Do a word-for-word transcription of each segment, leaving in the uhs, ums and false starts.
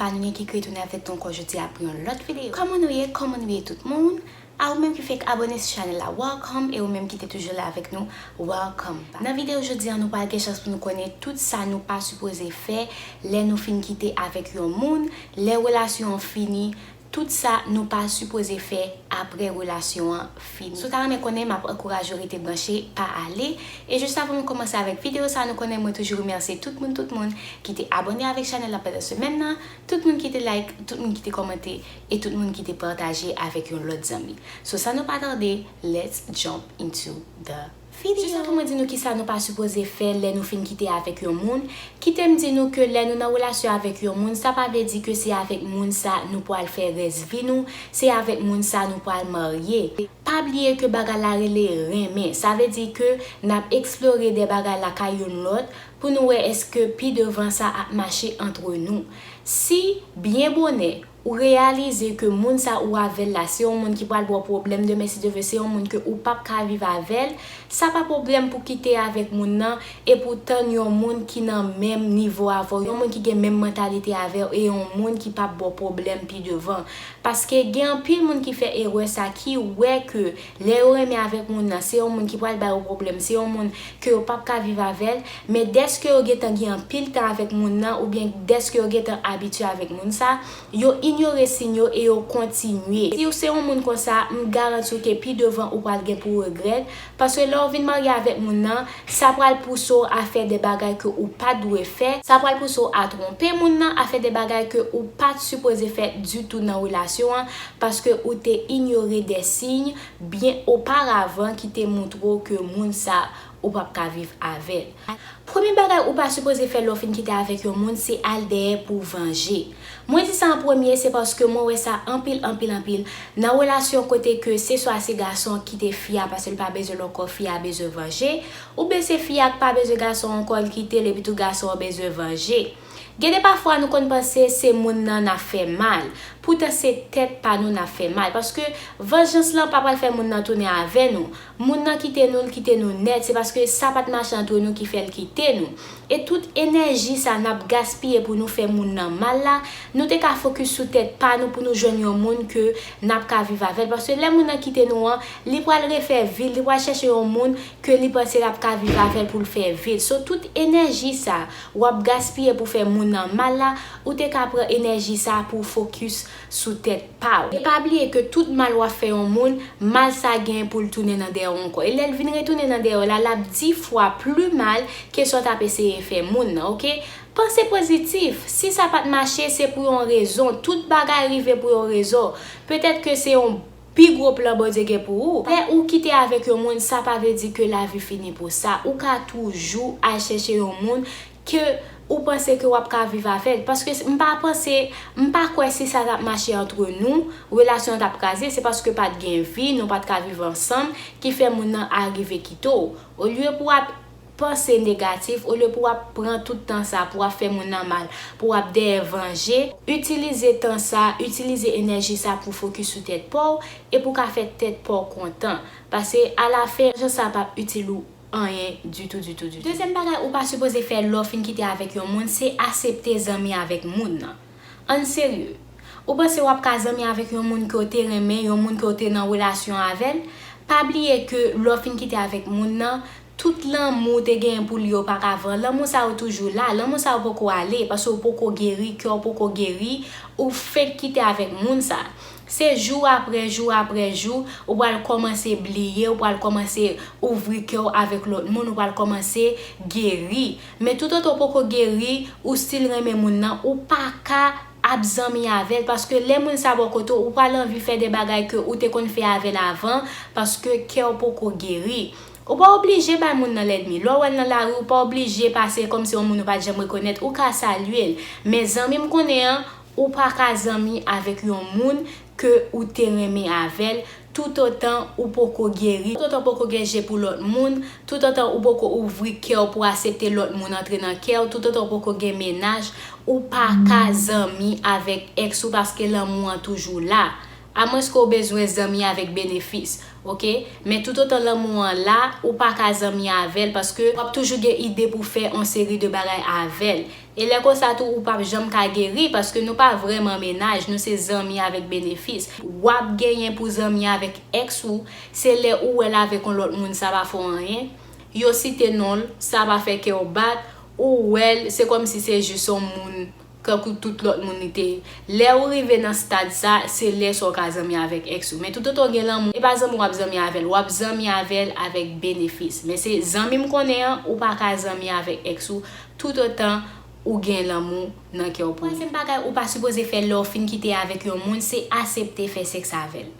Nou gen ki retounen avèk nou ankò jodi a pou yon lòt videyo. Kòman nou ye? Kòman nou ye tout moun? A ou menm ki fèk abòne sou chanèl la, welcome, e ou menm ki te toujou la avèk nou, welcome back. Nan videyo jodi a, nou pral gen chans pou nou konnen tout sa nou pa sipoze fè lè nou fin kite avèk yon moun, lè relasyon an fini, tout sa nou pa sipoze fè apre relasyon an fini. Si w ta renmen konnen, m ap ankouraje w rete branche, pa ale. E jis avan m kòmanse avèk videyo sa, nou konnen mwen toujou remèsye tout moun, tout moun ki te abòne avèk chanèl la pandan semèn nan, tout moun ki te like, tout moun ki te kòmante, e tout moun ki te pataje avèk yon lòt zanmi. So, san nou pa tande, let's jump into the video. Jis avan mwen di nou kisa nou pa sipoze fè lè nou fin kite avèk yon moun, kite m di nou ke lè nou nan relasyon avèk yon moun, sa pa vle di ke se avèk moun sa nou pral fè rès vi nou, se avèk moun sa nou pral marye. Pa bliye ke bagay la rele renmen. Sa vle di ke n ap eksplore de bagay lakay youn lòt pou nou wè èske pi devan sa ap mache antre nou. Si byen bonè ou reyalize ke moun sa ou avè l la, se yon moun ki pral ba w pwoblèm demen, si Dye vle, se yon moun ke ou p ap ka viv avè l, sa pa pwoblèm pou kite avèk moun nan e pou tann yon moun ki nan menm nivo avè w, yon moun ki gen menm mantalite avè w e yon moun ki p ap ba w pwoblèm pi devan. Paske gen anpil moun ki fè erè sa, ki wè ke lè yo renmen avèk moun nan, se yon moun ki pral ba yo pwoblèm, se yon moun ke yo p ap ka viv avè l, men dèske yo gentan gen anpil tan avèk moun nan, oubyen dèske yo gentan abitye avèk moun sa, yo inyore siy yo e yo kontinye. Si w se yon moun konsa, m garanti w ke pi devan ou pral gen pou w regrèt, paske lè w vin marye avèk moun nan, sa pral pouse w a fè de bagay ke ou pa t dwe fè, sa pral pouse w a twonpe moun nan, a fè de bagay ke ou pa t sipoze fè ditou nan relasyon an, paske ou te inyore de siy byen oparavan ki te montre w ke moun sa ou p ap ka viv avè l. Premye bagay ou pa sipoze fè lè w fin kite avèk yon moun, se al dèyè pou vanje. Mwen di sa an premye, se paske mwen wè sa anpil, anpil, anpil nan relasyon kote ke se swa se gason ki kite fi a paske l pa bezwen l ankò, fi a bezwen vanje, oubyen se fi a k pa bezwen gason ankò, l kite l, epi tou gason an bezwen vanje. Gen de pafwa nou konn panse se moun nan n ap fè mal, poutan se tèt pa nou n ap fè mal, paske vanjans lan pa pral fè moun nan tounen avè nou. Moun nan kite nou, l kite nou nèt, se paske sa pa t mache antre nou ki fè l kite nou. E tout enèji sa n ap gaspiye pou nou fè moun nan mal la, nou te ka fokis sou tèt pa nou pou nou jwenn yon moun ke n ap ka viv avè l. Paske lè moun nan kite nou an, li pral refè vi l, li pral chèche yon moun ke li panse l ap ka viv avè l pou l fè vi l. So, tout enèji sa w ap gaspiye pou fè moun nan mal la, ou te ka pran enèji sa pou w fokis sou tèt pa w. E pa bliye ke tout mal w ap fè yon moun, mal sa genyen pou l tounen nan dèyè w ankò. E lè l vin retounen nan dèyè w la, l ap di fwa pli mal ke sa w t ap eseye fè moun nan, oke? Panse pozitif. Si sa pa t mache, se pou yon rezon. Tout bagay rive pou yon rezon. Petèt ke se yon pi gwo plan Bondye gen pou ou. Lè ou kite avèk yon moun, sa pa vle di ke lavi fini pou sa. Ou ka toujou al chèche yon moun ke ou panse ke w ap ka viv avè l. Paske s- m pa panse, m pa kwè si sa t ap mache antre nou, relasyon an t ap kraze, se paske pa t gen vi, nou pa t ka viv ansanm, ki fè moun nan arive kite w. Olye pou w ap panse negatif, olye pou w ap pran tout tan sa pou w ap fè moun nan mal, pou w ap dèyè vanje, itilize tan sa, itilize enèji sa pou fokis sou tèt pa w e pou w ka fè tèt pa w kontan. Paske alafen, jan sa p ap itil ou anyen ditou, ditou, ditou. Dezyèm bagay ou pa sipoze fè lè w fin kite avèk yon moun, se aksepte zanmi avèk moun nan. Ann serye. Ou panse w ap ka zanmi avèk yon moun ke w te renmen, yon moun ke w te nan relasyon avè l? Pa bliye ke lè w fin kite avèk moun nan, tout lanmou w te genyen pou li yo pa ka vann. Lanmou sa yo toujou la. Lanmou sa yo poko ale, paske w poko geri, kè w poko geri, ou fenk kite avèk moun sa. Se jou apre jou apre jou, ou pral kòmanse bliye, ou pral kòmanse ouvri kè w avèk lòt moun, ou pral kòmanse geri. Men toutotan w poko geri, ou still renmen moun nan, ou pa ka ap zanmi avè l, paske lè moun sa bò kote w, ou pral anvi fè de bagay ke ou te konn fè avè l avan, paske kè w poko geri. Ou pa oblije bay moun nan lènmi. Lè w wè l nan lari, ou pa oblije pase kòmsi yon moun ou pa t janm rekonèt. Ou ka salye l. Men zanmi m konnen an, ou pa ka zanmi avèk yon moun ke ou te renmen avè l, toutotan ou poko geri, toutotan w poko gen je pou lòt moun, toutotan ou poko ouvri kè w pou aksepte lòt moun antre nan kè w, toutotan w poko gen mennaj, ou pa ka zanmi avèk èks ou paske lanmou an toujou la. Amwenske w bezwen zanmi avèk benefis, oke? Men toutotan lanmou an la, ou pa ka zanmi avè l paske w ap toujou gen ide pou fè yon seri de bagay avè l. E lè konsa tou, ou p ap janm ka geri paske nou pa vrèman mennaj, nou se zanmi avèk benefis. W ap genyen pou zanmi avèk èks ou, se lè ou wè l avèk yon lòt moun, sa pa fè w anyen. Yo site non l, sa pa fè kè w bat, ou wè l, se kòmsi se jis yon moun kankou tout lòt moun li te ye. Lè ou rive nan stad sa, se lè sa w ka zanmi avèk èks ou. Men toutotan w gen lanmou, e pa zanmi w ap zanmi avè l, w ap zanmi avè l avèk benefis. Men se zanmi m konnen an, ou pa ka zanmi avèk èks ou toutotan ou gen lanmou nan kè w pou li. Twazyèm bagay ou pa sipoze fè lè w fin kite avèk yon moun, se asepte fè sèks avè l.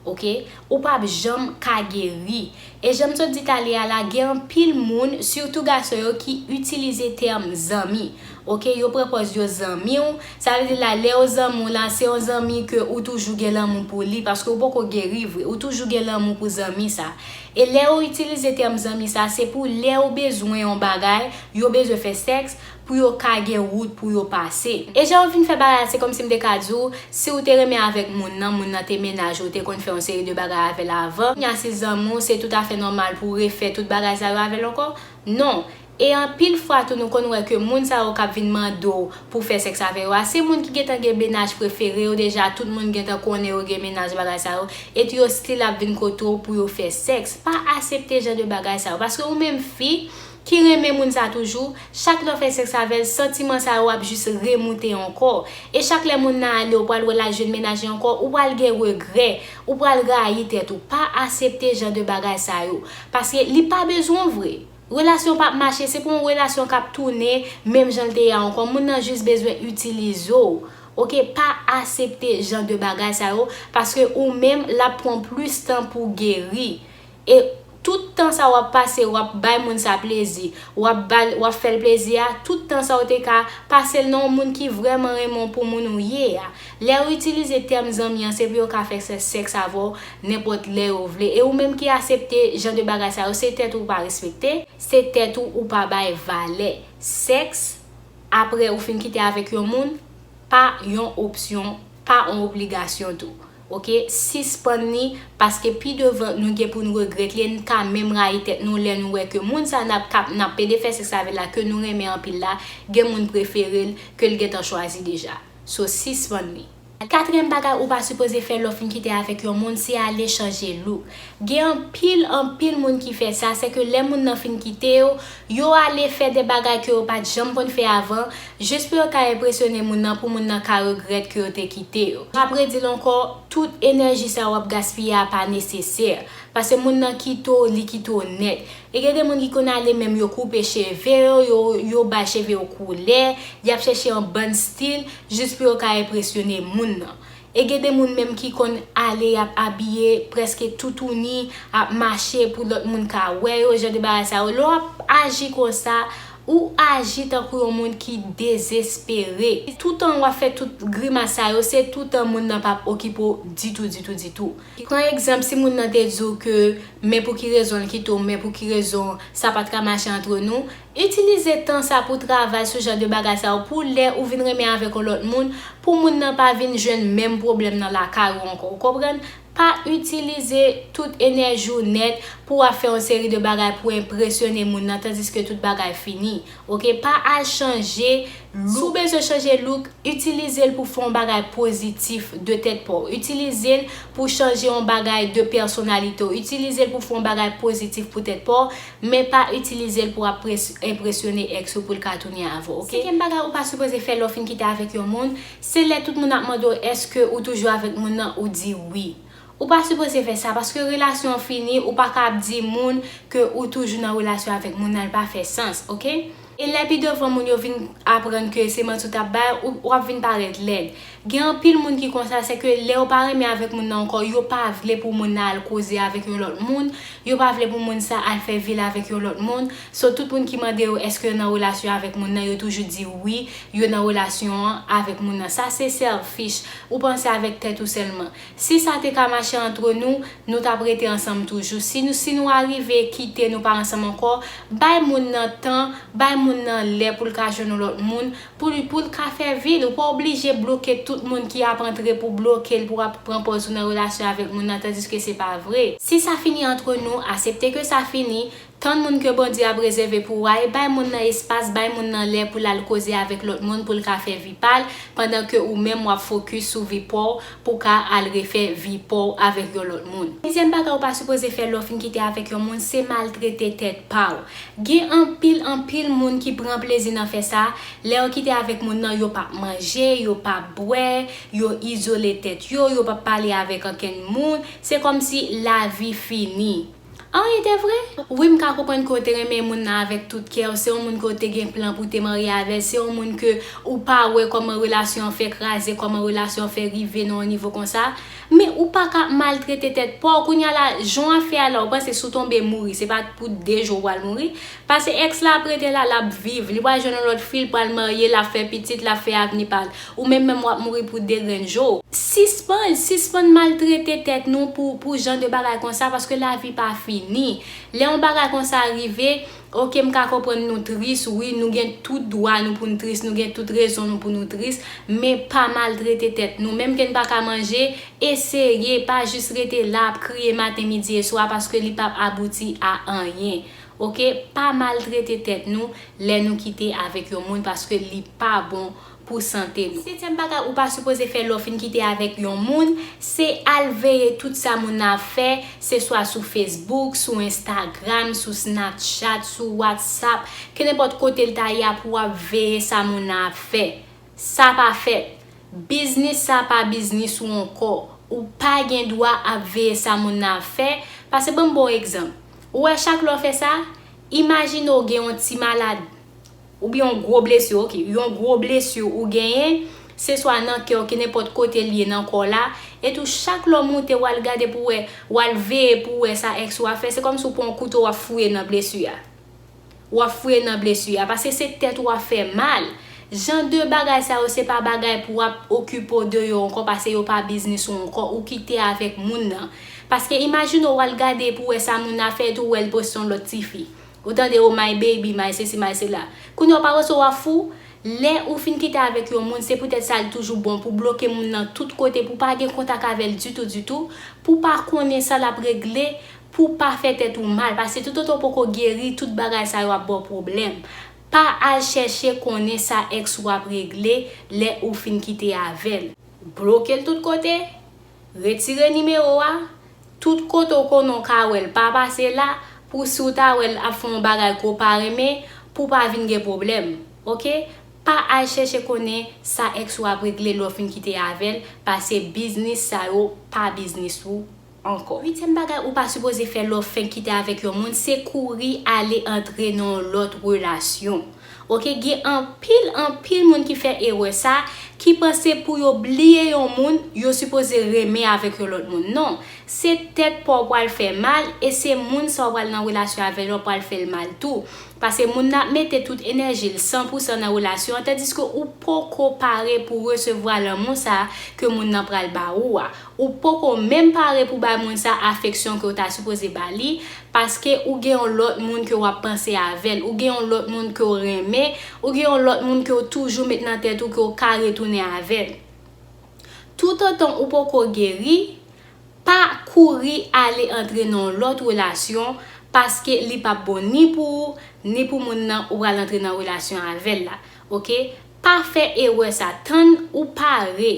Oke? Ou p ap janm ka geri. E jan m sot di talè a la, gen anpil moun, sitou gason yo, ki itilize tèm zanmi. Oke? Yo pran pòz yo zanmi w. Sa vle di la, lè yo zanmi w la, se yon zanmi ke ou toujou gen lanmou pou li, paske ou poko geri vre. Ou toujou gen lanmou pou zanmi sa. E lè yo itilize tèm zanmi sa, se pou lè yo bezwen yon bagay, yo bezwen fè sèks, pou yo ka gen wout pou yo pase. E jan yo vin fè bagay la, se kòmsi m te ka di w, si w te renmen avèk moun nan, moun nan te mennaj ou, ou te konn fè yon seri de bagay avè l avan. Kounya se zanmi w, se toutafè nòmal pou w refè tout bagay sa yo avè l ankò? Non. E anpil fwa tou, nou konn wè ke moun sa yo k ap vin mande w pou w fè sèks avè yo a, se moun ki gentan gen mennaj prefere yo deja, tout moun gentan konnen yo gen mennaj, bagay sa yo, epi yo still ap vin kote w pou yo fè sèks. Pa asepte jan de bagay sa yo, paske ou menm fi, ki renmen moun sa toujou, chak lè w fè sèks avè l, santiman sa yo ap jis remoute ankò. E chak lè moun nan ale, ou pral wè l al jwenn mennaj li ankò, ou pral gen regrè, ou pral rayi tèt ou. Pa asepte jan de bagay sa yo. Paske li pa bezwen w vre. Relasyon p ap mache, se pou yon relasyon k ap tounen menm jan l te ye a ankò. Moun nan jis bezwen itilize w. Oke, pa asepte jan de bagay sa yo, paske ou menm, l ap pran plis tan pou geri. E tout tan sa w ap pase, w ap bay moun sa plezi, w ap ba l, w ap fè l plezi a, tout tan sa w te ka pase l nan yon moun ki vrèman renmen w pou moun ou ye a. Lè yo itilize tèm zanmi an, se pou yo ka fè sè-, sèks avè w nenpòt lè yo vle. E ou menm ki asepte jan de bagay sa yo, se tèt ou ou pa respekte, se tèt ou ou pa bay valè. Sèks, apre ou fin kite avèk yon moun, pa yon opsyon, pa yon obligasyon tou. Oke, sispann li, paske pi devan nou gen pou n regrèt li, e n ka menm rayi tèt nou lè nou wè ke moun sa n ap, k ap, n ap pede fè sèks avè l la, ke nou renmen anpil la, gen moun prefere l, ke l gentan chwazi deja. So, sispann li. Katriyèm bagay ou pa sipoze fè lè w fin kite avèk yon moun, se ale chanje look. Gen anpil, anpil moun ki fè sa, se ke lè moun nan fin kite yo, yo ale fè de bagay ke yo pa t janm konn fè avan, jis pou yo ka enpresyone moun nan, pou moun nan ka regrèt ke yo te kite yo. M ap redi l ankò, tout enèji sa w ap gaspiye a pa nesesè. Paske moun nan kite w, li kite w nèt. E gen de moun ki konn ale menm yo koupe cheve yo, yo, yo bay cheve yo koulè, y ap chèche yon bann stil jis pou yo ka enpresyone moun nan. E gen de moun menm ki konn ale, y ap abiye prèske toutouni, ap mache pou lòt moun ka wè yo, jan de bagay sa yo. Lè w ap aji konsa, ou aji tankou yon moun ki dezespere. Toutan w ap fè tout grimas sa yo, se toutan moun nan p ap okipe w ditou, ditou, ditou. Pran egzanp, si moun nan te di w ke men pou ki rezon l kite w, men pou ki rezon sa pa t ka mache antre nou, itilize tan sa pou travay sou jan de bagay sa yo, pou lè ou vin renmen avèk yon lòt moun, pou moun nan pa vin jwenn menm pwoblèm nan lakay ou ankò. Ou konprann? Pa itilize tout enèji w nèt pou w ap fè yon seri de bagay pou enpresyone moun nan, tandiske tout bagay fini. Oke? Pa al chanje look. Si w bezwen chanje look, itilize l pou fè yon bagay pozitif de tèt pa w. Itilize l pou chanje yon bagay de pèsonalite w. Itilize l pou fè yon bagay pozitif pou tèt pa w, men pa itilize l pou ap pres-, enpresyone èks ou pou l ka tounen avè w, oke? Senkyèm bagay ou pa sipoze fè lè w fin kite avèk yon moun, se lè tout moun ap mande w èske ou toujou avèk moun nan, ou di wi. Ou pa sipoze fè sa, paske relasyon an fini, ou pa ka ap di moun ke ou toujou nan relasyon avèk moun nan, li pa fè sans, oke? E lè pi devan moun yo vin aprann ke se manti w t ap bay, ou, w ap vin parèt lèd. Gen anpil moun ki konsa, se ke lè yo pa renmen avèk moun nan ankò, yo pa vle pou moun nan al koze avèk yon lòt moun, yo pa vle pou moun sa al fè vi l avèk yon lòt moun. So, tout moun ki mande yo èske yo nan relasyon avèk moun nan, yo toujou di wi, yo nan relasyon an avèk moun nan. Sa se selfish, ou panse avèk tèt ou sèlman. Si sa te ka mache antre nou, nou t ap rete ansanm toujou. Si nou, si nou arive kite, nou pa ansanm ankò, bay moun nan tan, bay moun nan lè pou l ka jwenn yon lòt moun, pou l, pou l ka fè vi l. Ou pa oblije bloke tout moun ki ap antre pou bloke l, pou w ap pran pòz ou nan relasyon avèk moun nan, tandiske se pa vre. Si sa fini antre nou, aksepte ke sa fini, tann moun ke Bondye ap rezève pou ou a, e bay moun nan espas, bay moun nan lè pou l al koze avèk lòt moun, pou l ka fè vi pa l, pandan ke ou menm w ap fokis sou vi pa w, pou w ka al refè vi pa w avèk yon lòt moun. Dezyèm bagay ou pa sipoze fè lè w fin kite avèk yon moun, se maltrete tèt pa w. Gen anpil, anpil moun ki pran plezi nan fè sa. Lè yo kite avèk moun nan, yo p ap manje, yo p ap bwè, yo izole tèt yo, yo p ap pale avèk ankenn moun. Se kòmsi lavi fini. Anyen de vre? Wi, m ka konprann ke w te renmen moun nan avèk tout kè w, se yon moun ke w te gen plan pou w te marye avè l, se yon moun ke ou pa wè kòman relasyon an fè kraze, kòman relasyon an fè rive nan yon nivo konsa. Men ou pa ka maltrete tèt pa w. Kounye a la, jan w ap fè a la, ou panse si w tonbe mouri, se pa pou de jou w pral mouri. Paske èks la ap rete la, l ap viv, li pral jwenn yon lòt fi, l pral marye, l ap fè pitit, l ap fè avni pa l. Ou menm menm w ap mouri pou de grenn jou. Sispann, sispann maltrete tèt nou pou, pou jan de bagay konsa, paske lavi pa fini. Lè yon bagay konsa rive, oke, m ka konprann nou tris, wi, nou gen tout dwa nou pou n tris, nou gen tout rezon nou pou nou tris, men pa maltrete tèt nou. Menm ke n pa ka manje, eseye, pa jis rete la ap kriye maten, midi e swa, paske li p ap abouti a anyen. Oke, pa maltrete tèt nou lè nou kite avèk yon moun, paske li pa bon pou sante nou. Setyèm bagay ou pa sipoze fè lè w fin kite avèk yon moun, se al veye tout sa moun nan ap fè, se swa sou Facebook, sou Instagram, sou Snapchat, sou WhatsApp, kenenpòt kote l ta ye a, pou w ap veye sa moun nan ap fè. Sa pa fèt. Biznis sa pa biznis ou ankò. Ou pa gen dwa ap veye sa moun nan ap fè. Paske ban m ba w egzanp. Ou wè chak lè w fè sa, imajine w gen yon ti malad, oubyen yon gwo blesi, oke, yon gwo blesi ou genyen, se swa nan kè w, kenenpòt kote l ye nan kò w la, etou chak lè w moute, w al gade pou w wè, w al veye pou w wè sa èks ou ap fè, se kòmsi w pran yon kouto w ap fouye nan blesi a. W ap fouye nan blesi a, paske se tèt ou ap fè mal. Jan de bagay sa yo, se pa bagay pou w ap okipe w de yo ankò, paske yo pa biznis ou ankò, ou kite avèk moun nan. Paske imajine w al gade pou w wè sa moun nan ap fè, etou w wè l poste yon lòt tifi. Ou tande, "Oh, my baby, my sesi, my sela." Kounye a w pa wè se w ap fou? Lè ou fin kite avèk yon moun, se poutèt sa l toujou bon pou bloke moun nan tout kote, pou pa gen kontak avè l ditou, ditou, pou pa konnen sa l ap regle, pou pa fè tèt ou mal, paske toutotan w poko geri, tout bagay sa yo ap ba w pwoblèm. Pa al chèche konnen sa èks ou ap regle lè ou fin kite avè l. Bloke l tout kote, retire nimewo a, tout kote w konnen w ka wè l pa pase la, pou si w ta wè l ap fè yon bagay ke w pa renmen, pou w pa vin gen pwoblèm, oke? Pa al chèche konnen sa èks ou ap regle lè w fin kite avè l, paske biznis sa yo pa biznis ou ankò. Uityèm bagay ou pa sipoze fè lè w fenk kite avèk yon moun, se kouri ale antre nan yon lòt relasyon. Oke, gen anpil, anpil moun ki fè erè sa, ki panse pou yo bliye yon moun, yo sipoze renmen avèk yon lòt moun. Non, se tèt pa w pral fè mal, e se moun sa w pral nan relasyon avè l, w pral fè l mal tou. Paske moun nan ap mete tout enèji l san pou san nan relasyon an, tandiske ou poko pare pou resevwa lanmou sa ke moun nan pral ba ou a. Ou poko menm pare pou bay moun sa afeksyon ke w ta sipoze ba li, paske ou gen yon lòt moun ke w ap panse avè l, ou gen yon lòt moun ke w renmen, ou gen yon lòt moun ke w toujou met nan tèt ou ke w ka retounen avè l. Toutotan ou poko geri, pa kouri ale antre nan yon lòt relasyon, paske li p ap bon ni pou ou, ni pou moun nan ou pral antre nan relasyon avè l la. Oke? Pa fè erè sa. Tann ou pare.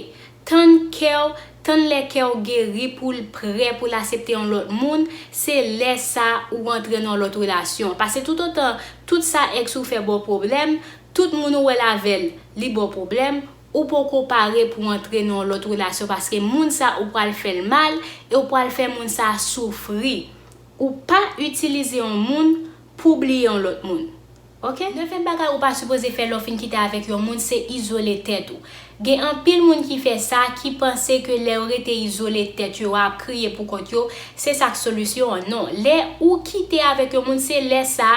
Tann kè w, tann lè kè w geri pou l prè pou l aksepte yon lòt moun, se lè sa ou antre nan yon lòt relasyon. Paske toutotan tout sa èks ou fè ba w pwoblèm, tout moun ou wè l avè l, li ba w pwoblèm, ou poko pare pou antre nan yon lòt relasyon, paske moun sa ou pral fè l mal e ou pral fè moun sa soufri. Ou pa itilize yon moun pou bliye yon lòt moun. Oke? Nevyèm bagay ou pa sipoze fè lè w fin kite avèk yon moun, se izole tèt ou. Gen anpil moun ki fè sa, ki panse ke lè yo rete izole tèt yo, ap kriye pou kont yo, se sa k solisyon an. Non, lè ou kite avèk yon moun, se lè sa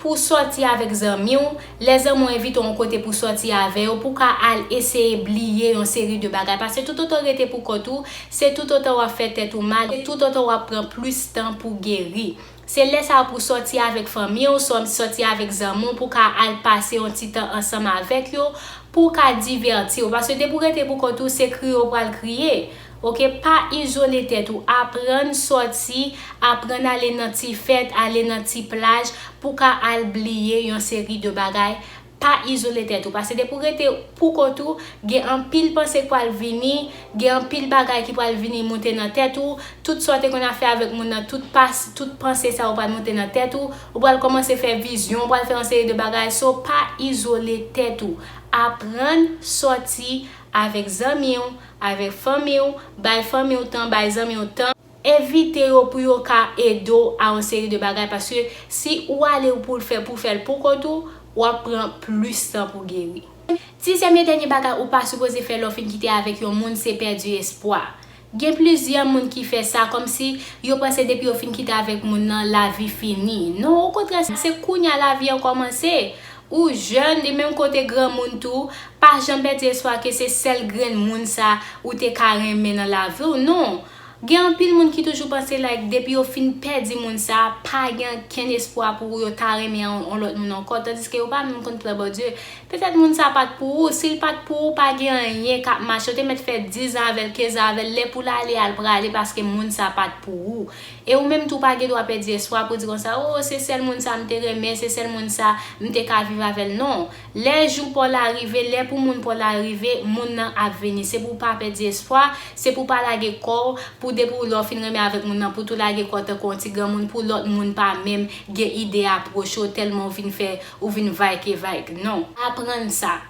pou w sòti avèk zanmi w, lè zanmi w envite w yon kote pou w sòti avè yo, pou w ka al eseye bliye yon seri de bagay. Paske toutotan w rete pou kont ou, se toutotan w ap fè tèt ou mal, e toutotan w ap pran plis tan pou geri. Se lè sa a pou w sòti avèk fanmi w, sò- sòti avèk zanmi w, pou w ka al pase yon ti tan ansanm avèk yo, pou w ka divèti w. Paske depi w rete pou kont ou, se kriye w pral kriye. Oke, pa izole tèt ou. Aprann sòti, aprann ale nan ti fèt, ale nan ti plaj, pou w ka al bliye yon seri de bagay. Pa izole tèt ou. Paske depi w rete pou kont ou, gen anpil panse k pral vini, gen anpil bagay ki pral vini moute nan tèt ou. Tout sa w te konn ap fè avèk moun nan, tout pas, tout panse sa yo pral moute nan tèt ou. Ou pral kòmanse fè vizyon, ou pral fè yon seri de bagay. So, pa izole tèt ou. Aprann sòti avèk zanmi w, avèk fanmi w, bay fanmi w tan, bay zanmi w tan. Envite yo pou yo ka ede w a yon seri de bagay, paske si ou ale pou l fè, pou fè l pou kont ou, w ap pran plis tan pou geri. Dizyèm e dènye bagay ou pa sipoze fè lè w fin kite avèk yon moun, se pèdi espwa. Gen plizyè moun ki fè sa, kòmsi yo panse depi yo fin kite avèk moun nan, lavi fini. Non, okontrè, se kounye a lavi an kòmanse. Ou jèn, li menm kote granmoun tou, pa janm pèdi espwa ke se sèl grenn moun sa ou te ka renmen nan lavi w, non. Gen anpil moun ki toujou panse, like, depi yo fin pèdi moun sa, pa gen ankenn espwa pou yo ta renmen yon, yon lòt moun ankò, tandiske yo pa menm konn plan Bondye. Petèt moun sa pa t pou ou, si l pa t pou ou, pa gen anyen k ap mache. Ou te mèt fè diz an avè l, kenz an avè l, lè pou l ale a, l prale, paske moun sa pa t pou ou. E ou menm tou pa gen dwa pèdi espwa pou di konsa, "O, se sèl moun sa m te renmen, se sèl moun sa m te ka viv avè l." Non. Lè jou pa w la rive, lè pou moun pa w la rive, moun nan ap vini. Se pou w pa pèdi espwa, se pou w pa lage kò w, pou depi w lè w fin renmen avèk moun nan, pou tou lage kò w tankou yon ti granmoun, pou lòt moun pa menm gen ide apwoche w tèlman w vin fè, ou vin vayke vayk. Non. Aprann sa.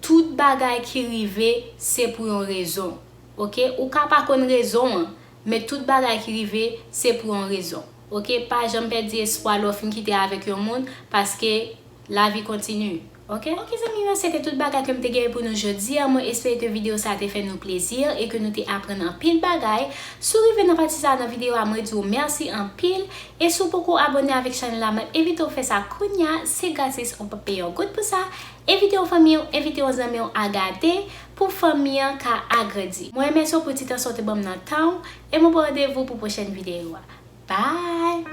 Tout bagay ki rive, se pou yon rezon. Oke? Ou ka pa konn rezon an, men tout bagay ki rive, se pou yon rezon. Oke? Pa janm pèdi espwa lè w fin kite avèk yon moun, paske lavi kontini. Oke? Oke, zanmi yo, se te tout bagay ke m te genyen pou nou jodi a. Mwen espere ke videyo sa te fè nou plezi e ke nou te aprann anpil bagay. Si w rive nan pati sa a nan videyo a, mwen di w mèsi anpil. E si w poko abòne avèk chanèl la, mwen envite w fè sa kounye a. Se gratis, ou p ap peye yon goud pou sa. Envite yon fanmi w, envite yon zanmi w a gade pou fanmi an ka agrandi. Mwen remèsye w pou ti tan sa w te ban m nan tan w, e mwen pran randevou pou pwochèn videyo a. Bye!